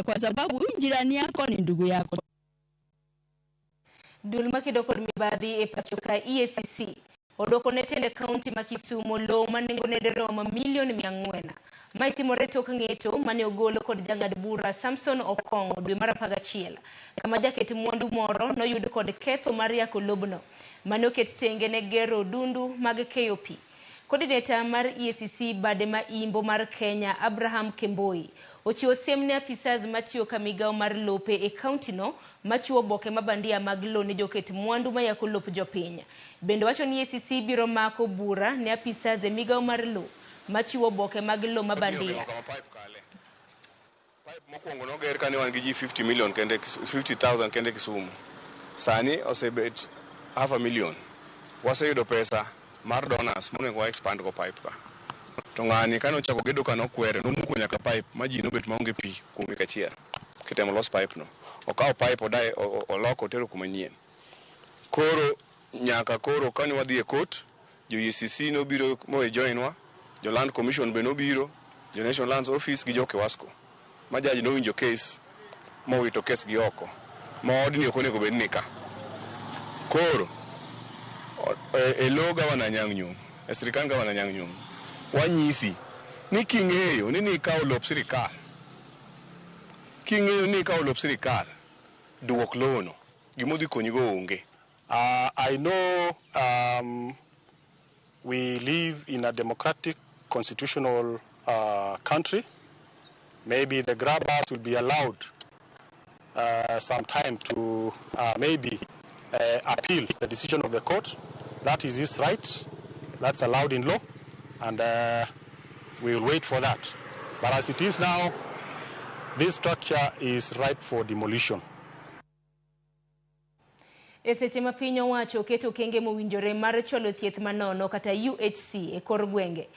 Kwa sababu huyu jirani yako ni ndugu yako. Duol makedo kod mibadhi e pacho ka EACC odwoko ne tend kaunti ma Kisumu lowo ma nengone derom milion 400. Mae timore tok ng'eto mane ogol kod jang'ad bura Samson Okong'o dwe mar 11 kama jaket mwandu moro noyud kod ketho mar yako lobno mane oket tenge ne gero odundu mag keyo pi. Coordinator mar EACC bade ma imbo mar Kenya Abraham Kemboi ochiwo siem ne apisas matiyo ka migawo mar lope e kaunti no machiwo oboke mabandia mag lowo ne joket mwandu mayako lop jopiny. Bende wacho ni EACC biro mako bura ne apisas e migawo mar lowo machiwo oboke mag lowo mabandia. Pipe mokwongo noger kane wan gi ji 50 million kende, 50,000 kende Kisumu. Sani osebet half a million. Waseyudo pesa mar donors monego wa expand go pipe ka. To ng'ani kane ochako gedo ka nokwere, nomuko nyaka pipe ma ji nobet maonge pi kuom wik achiel. Kitemo los pipe no. Okawo pipe odaye oloko otero kuma nyien. Koro nyaka koro kane wadhi e court, jo EACC nobiro mo join wa, jo Land Commission be nobiro, jo National Lands Office gi jo Kewasco. Ma judge nowinjo case mowito case gi oko. Ma odni ok onego bed ni ka. Koro e lo gavana Anyang' Nyong'o, e sirikand gavana Anyang' Nyong'o, wanyisi ni king'eyo ni nikawo lop sirikal, king'eyo ni nikawo lop sirikal, duok lowo no, gimodhi konyigo onge. I know we live in a democratic constitutional country. Maybe the grabbers will be allowed some time to maybe appeal the decision of the court. That is his right. That's allowed in law, and we will wait for that. But as it is now, this structure is ripe for demolition. E seche ma piny owacho keto okenge mowinjore mar chwalo thieth manono kata UHC e kor gwenge.